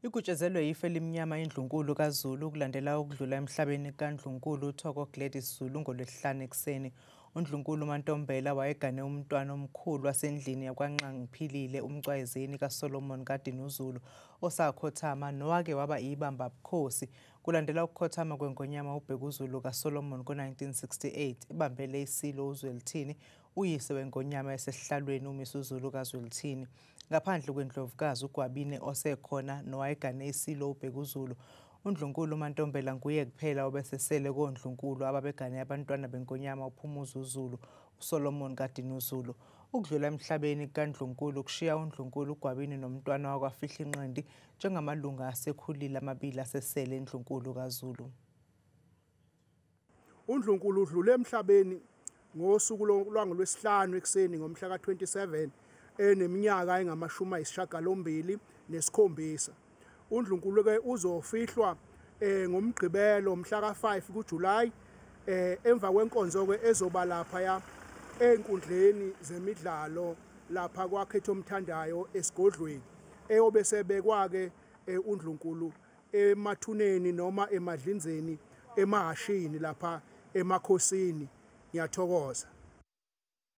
Igutshezelwe yifu elimnyama iNdlunkulu kaZulu kulandela ukudlula emhlabeni kaNdlunkulu uThoko Gladys Zulu ngoLwesihlanu ekuseni. UNdlunkulu uMaNtombela wayegane umntwana omkhulu wasendlini yakwaNxangiphilile uMcwayizeni kaSolomon kaDinuzulu osakhothama nowake waba ibambabukhosi kulandela ukukhothama kweNgonyama uBhekuzulu kaSolomon ngo-1968 ebambele iSilo uZwelithini uyise weNgonyama esesihlalweni uMisuzulu kaZwelithini. Ngaphandle kweNdlovukazi uGwabini osekhona nowayegane iSilo uBhekuzulu, uNdlunkulu uMaNtombela nguye kuphela obesesele koNdlunkulu ababegane abantwana beNgonyama uPhumuzo Zulu, uSolomon kaDinuzulu. Ukudlula emhlabeni kukaNdlunkulu kushiya uNdlunkulu uGwabini nomntwana wakwaFihlinqindi njengamalunga asekhulile amabili asesele eNdlunkulu kaZulu. UNdlunkulu udlule emhlabeni ngosuku lwangolwesihlanu ekuseni ngomhla ka-27 eneminyaka engama-87. UNdlunkulu ke uzofihlwa ngoMgqibelo mhla ka-5 kuJuly emva kwenkonzo ke ezoba lapha ya einkundleni zemidlalo lapha kwaKhethomthandayo esigodlweni, eyobe sebekwa ke uNdlunkulu emathuneni noma emadlinzeni emahashini lapha emakhosini. Ngiyathokoza.